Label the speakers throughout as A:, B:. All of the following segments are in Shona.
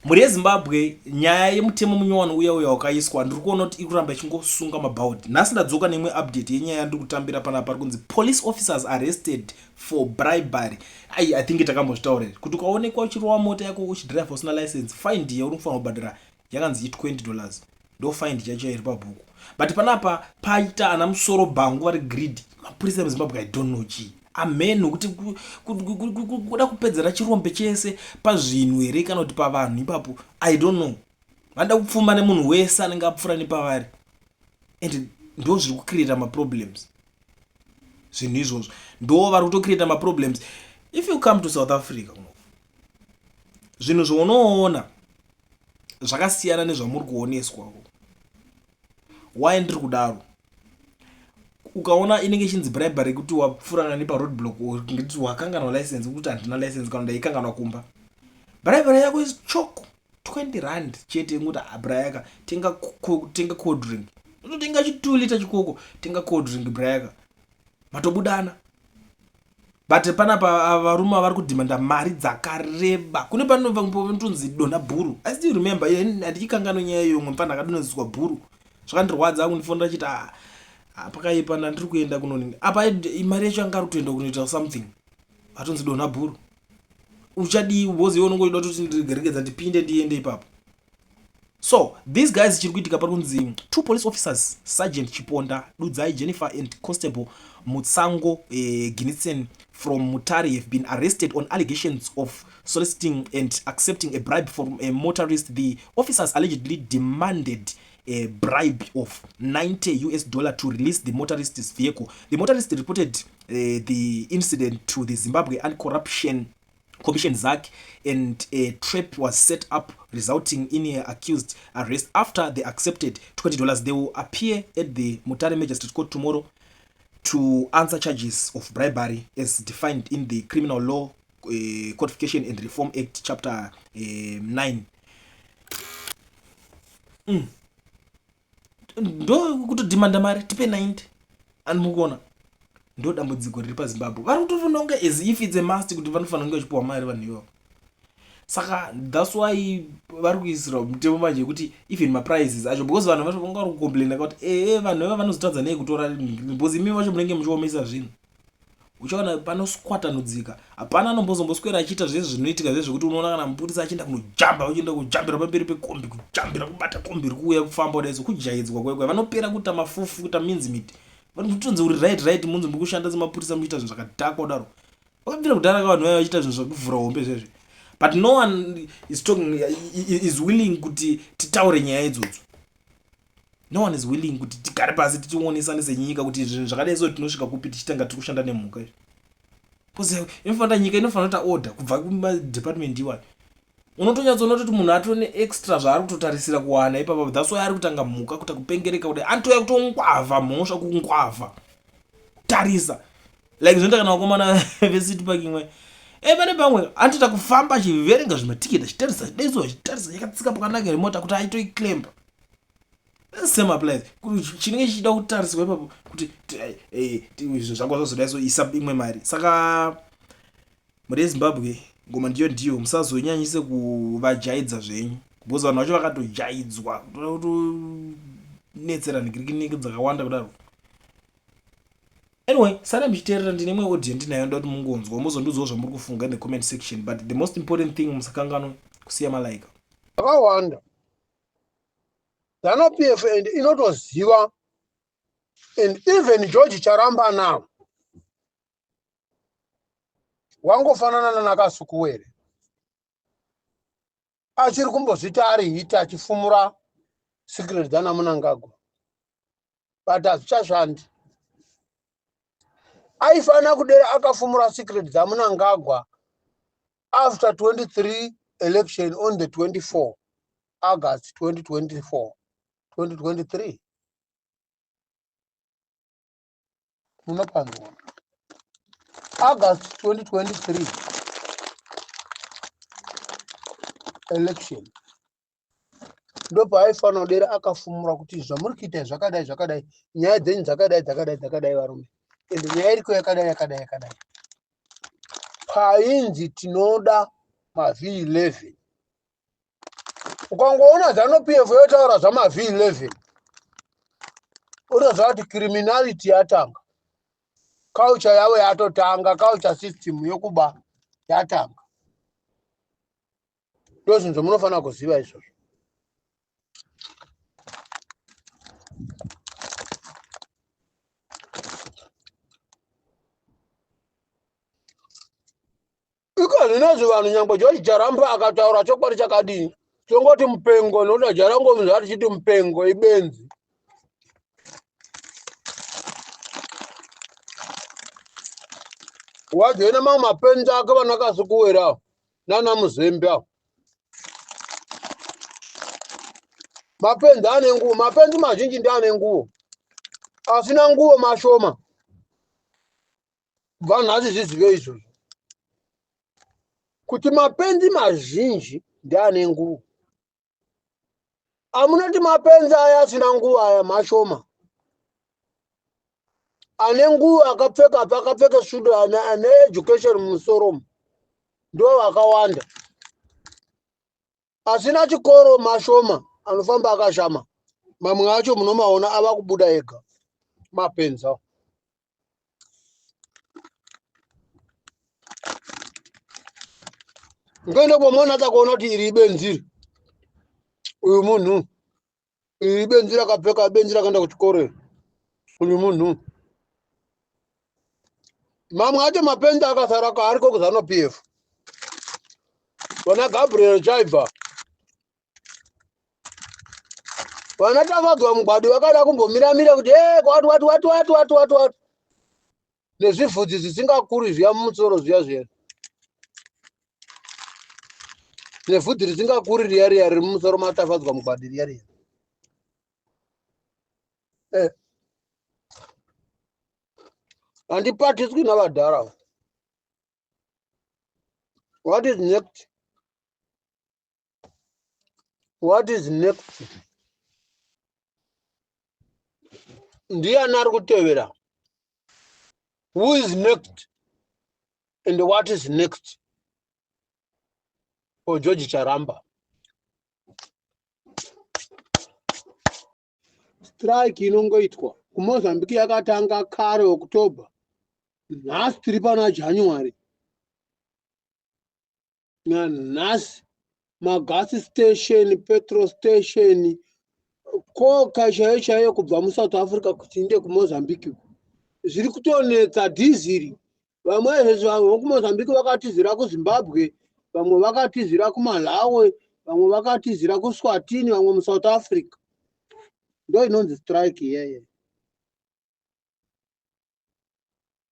A: Mhuri yeZimbabwe, nyaya yemutemo munyowani uya uya wakaiswa ndiri kuona kuti iri kuramba ichingosunga mabhaudhi. Nhasi ndadzoka neimwe update yenyaya yandiri kutambira panapa pari kunzi police officers arrested for bribery. Ai, I think takambozvitaura izvi kuti ukaonekwa uchirova mota yako uchidriver usina license, fine yauri kufanira kubhadhara yakanzi i20 dollars, ndo fine chaicho iri pabhuku. But panapa paita ana musoro bhangu vari greed. Mapurisa emuZimbabwe, I don't know chii amen, nokuti kuda kupedzera chirombe chese pazvinhu here kana kuti pavanhu ipapo, I don't know. Vanoda kupfuma nemunhu wese anenge apfuura nepavari, and ndo zviri kucreata maproblems. Zvinhu izvozvo ndo vari kutocreata maproblems. If you come to South Africa, zvinhu zvaunoona zvakasiyana nezvamuri kuoneswa. Why ndiri kudaro? Ukaona inenge ichinzi bribery kuti wapfuurana neparoad block, ngekuti wakanganwa license, kuti handina license kana ndaikanganwa kumba, bribery yako is choko 20 rand chete. Ngekuti brayaka, tenga cold drink, unotenga chi 2 liter chikoko, tenga cold drink, brayaka, matobudana. But panapa varume vari kudhimanda mari dzakareba. Kune panotonzi donha bhuru. I still remember, handichikanganwe nyaya iyo. Mwe mufana akadonhedzeswa bhuru, zvakandirwadza. Kundifonera chiti, ah, ah, pakaipa, ndandiri kuenda kunoninga apa, mari yacho anga ari kutoenda kunoita something, atonzi donha bhuru. Uchadii? Because iwe unongoida kutoti ndiregeregedza ndipinde ndiende ipapo. So these guys, chiri kuitika pari kunzi two police officers, Sergeant Chiponda Dudzai Jennifer and Constable Mutsango Ginitsen from Mutare, have been arrested on allegations of soliciting and accepting a bribe from a motorist. The officers allegedly demanded a bribe of 90 US dollar to release the motorist's vehicle. The motorist reported the incident to the Zimbabwe Anti-Corruption Commission, ZACC, and a trap was set up, resulting in a accused arrest after they accepted $20. They will appear at the Mutare Magistrate Court tomorrow to answer charges of bribery as defined in the Criminal Law Codification and Reform Act, chapter 9. Ndo kutodhimanda mari, tipe 90 ani. Mukuona, ndo dambudziko riri paZimbabwe. Vari kutofunga kunge as if it's a must kuti vanofanira kunge vachipiwa mari vanhu ivavo. Saka that's why vari kuisira mutemo manje yekuti even maprices acho, because vanhu vacho vanga vari kucomplaina kuti ee, vanhu ivava vanozotadza nei kutora, because imi vacho munenge muchiomesa zvinhu. Uchaona panoswatanudzika, hapana anombozomboswera achiita zvese zvinoitika zvezvekuti unoona kana mupurisa achienda kunojamba, uchienda kujambira pamberi pekombi, kujambira kubata kombi iri kuuya kufamba kudai. Kujaidzwa kwekwe vanopera kuita mafufu, kuita mincemeat. Vanotonzi uri right, munzi muri kushanda semapurisa muchiita zvinhu zvakadhakwa kudaro. Vakabvira kudhara ka vanhu vaya vachiita zvinhu zvekuvhura hombe zvezve, but no one is talking, is willing kuti titaure nyaya idzodzo. No one is willing kuti tigare pasi tichionesane senyika kuti zvinhu zvakadai so tinosvika kupi tichitanga tiri kushanda nemhuka izvi, because inofanira, nyika inofanira kuita order kubva kumadepartment iwayo. Unotonyatsoona kuti munhu atone extra zvaari kutotarisira kuwana ipapa. That's why ari kutanga mhuka kuta kupengereka kudai, anotoya kutongwavha mhosva, kungwavha, kutarisa like zvinoita kana vakomana vecity parking we e pane pamwe anotoita kufamba achiverenga zvimatiketi, achitarisa daiso, achitarisa yakatsika pakanaka remota kuti aitoiclaimba. Same applies, chinenge chichida kutariswa ipapo kuti zvinhu zvako zvazodai so, isa imwe mari. Saka mhuri yeZimbabwe, ngoma ndiyo ndiyo, musazonyanyise kuvajaidza zvenyu, because vanhu vacho vakatojaidzwa kutoda kutonetsera nhikirikiniki dzakawanda kudaro. Anyway, sara muchiteerera, ndine imwe audio ndinayo, ndoda kuti mungonzwa, muzondiudzawo zvamuri kufunga in the comment section. But the most important thing, musakanganwe kusiya malike.
B: Akawanda ZANU PF and inotoziva, and even George Charamba now wangofanana naKasukuwere, achiri kumbozvita ari hiti, achifumura secret dzanaMunangagwa, but hazvichashandi. Aifanira kudera akafumura secret dzaMunangagwa after 23 election on the 24 August 2024, 2023. Munopanzwa, August 2023 election ndopaaifanira kudera akafumura kuti zvamuri kuita zvakadai zvakadai, nyaya dzenyu dzakadai dzakadai dzakadai, varume, ende nyaya iriko yakadai yakadai yakadai. Painzi tinoda maV11. Ukangoona Zanu PF yotaura zvama V11, unoziva kuti criminality yatanga, culture yavo yatotanga, culture system yokuba yatanga. Ndozvinhu zvamunofanira kuziva izvozvo. Iko zvinozvi vanhu nyangwe George Jaramba akataura chokwadi chakadii, tongoti mupengo, nokuti ajarangomunhu atichiti mupengo ibenzi. Wajoina mamwe mapenzi ake vanakasikuwera nana muzembe avo. Mapenzi ane nguvo, mapenzi mazhinji ndiane nguvo, asina nguvo mashoma. Kubva nhasi zvizive izvozvo kuti mapenzi mazhinji ndeane nguvo. Amunoti mapenzi aya asina nguvo aya mashoma. Ane nguvo akapfeka apa akapfeka svudo ane, ane education mumusoro umu ndo vakawanda. Asina chikoro mashoma anofamba akashama. Mamwe acho munomaona ava kubuda ega mapenzi awo. Ngoenda kwamuona takuona kuti iri ibenzi iri. Uyu munhu iri ibenzi rakapfeka benzi rakaenda kuchikoro iri. Uyu munhu mamwe acho mapenzi akasara kaariko kuZanu PF. Vana Gabriel Chaibva vana Tafadzwa Mugwadi vakada kumbomiramira kuti hey, what, what, what, what, what, what, what. Nezvivhudzi zvisingakuri zviya mumusoro zviya zviya, nevhudzi risingakuri riya riya riri mumusoro maTafadzwa Mugwadi riya riya. Eh. Handipatiswi navadhara. What is next? What is next? Ndiani ari kutevera? Who is next? And what is next for George Charamba? Strike inongoitwa kuMozambique yakatanga kare October. Nhasi tiri pana January. Nanhasi magas station, petrol station, koka chaiyo chaiyo kubva muSouth Africa kuti inde kuMozambique zviri kutonetsa dhiziri. Vamwe vanhu vokuMozambique vakatizira kuZimbabwe, vamwe vakatizira kuMalawi, vamwe vakatizira kuSwatini, vamwe muSouth Africa. Ndo inonzi strike iyeye.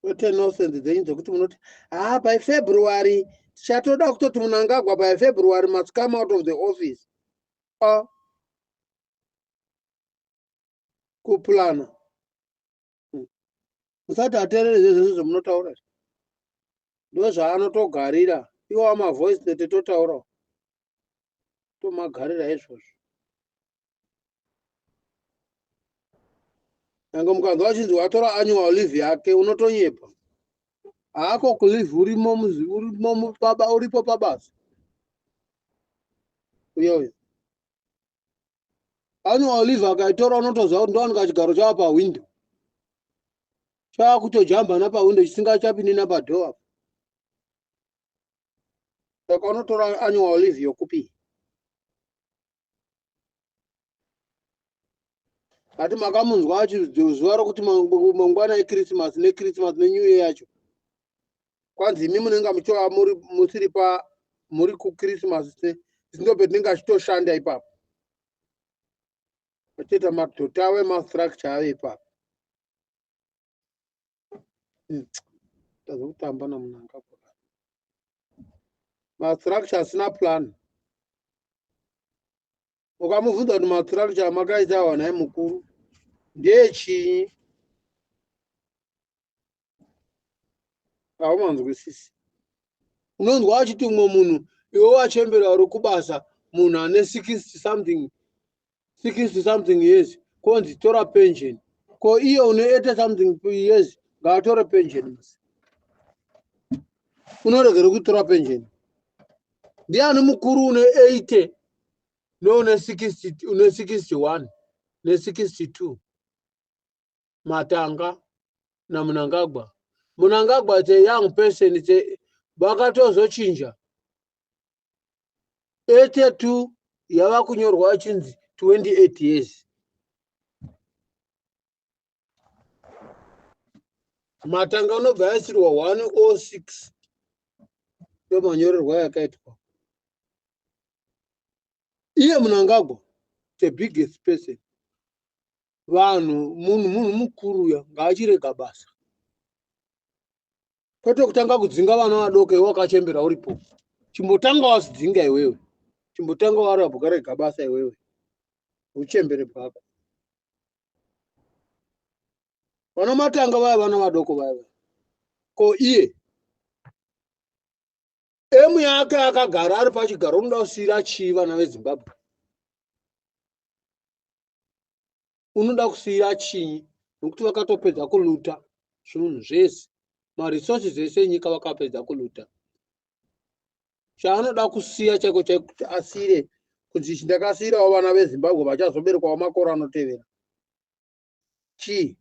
B: Kwete nonsense dzenyu dzekuti munoti ah, by February tichatoda kutoti Mnangagwa by February must come out of the office. Ah. Kuplana. Musati ateerere zvese zvamunotaura. Ndozvaanotogarira. Iwo mavoice note totaura. Tomagarira izvozvo. Nyange mukanzwa achinzi watora annual leave yake unotonyepa. Haako kuleave urimo urimo baba uripo pabasa. Uye uye. Annual leave akaitora unotoziva kuti ndowanika chigaro chava pahwindo. Chakutojamba napahwindo chisingachapindi napadhoo apa. Saka unotora annual leave yokupi? Ati makamunzwa achizuva rokuti mangwana eChristmas neChristmas neNew Year yacho. Kwanzi imi munenge muchitova muri musiri pa muri kuChristmas se tinenge achitoshanda ipapo. Achiita madhota avo emastructure avo ipapo. Tazokutamba naMnangagwa. Mastructure asina plan. Ukamubvunza kuti mastructure amakaita awa nhai mukuru ndeyechinyi, haumanzwisisi. Unonzwa achiti umwe munhu iwe wachembera uri kubasa, munhu ane 60 something, 60 something years konzi tora pension. Ko iye une 80 something years ngaatore pension masi. Unoregere kutora pension? Ndiani mukuru une 80? Neune 60, une 61 ne62 Matanga naMunangagwa. Munangagwa it's a young person, it's a vakatozochinja 82 yava kunyorwa achinzi 28 years. Matanga unobva yaisirwa 106 ndomanyorerwa yakaitwa. Iye Munangagwa the biggest person. Vanhu munhu munhu mukuru uya ngaachirega basa kwete kutanga kudzinga vana vadoko iwe wakachembera uripo. Chimbotanga wazidzinga iwewe, chimbotanga warabwa rega basa iwewe, uchembere bwako. Vana matanga vaya vana vadoko vaya vaya, ko iye emu yake akagara ari pachigaro unoda kusiira chii vana veZimbabwe? Unoda kusiira chii? Nokuti vakatopedza kuluta zvinhu zvese, maresources ese enyika vakapedza kuluta. Chaanoda kusiya chaiko chaiko kuti asiyire kunzi ichi ndakasiyirawo vana veZimbabwe vachazoberekwawo makore anotevera chii?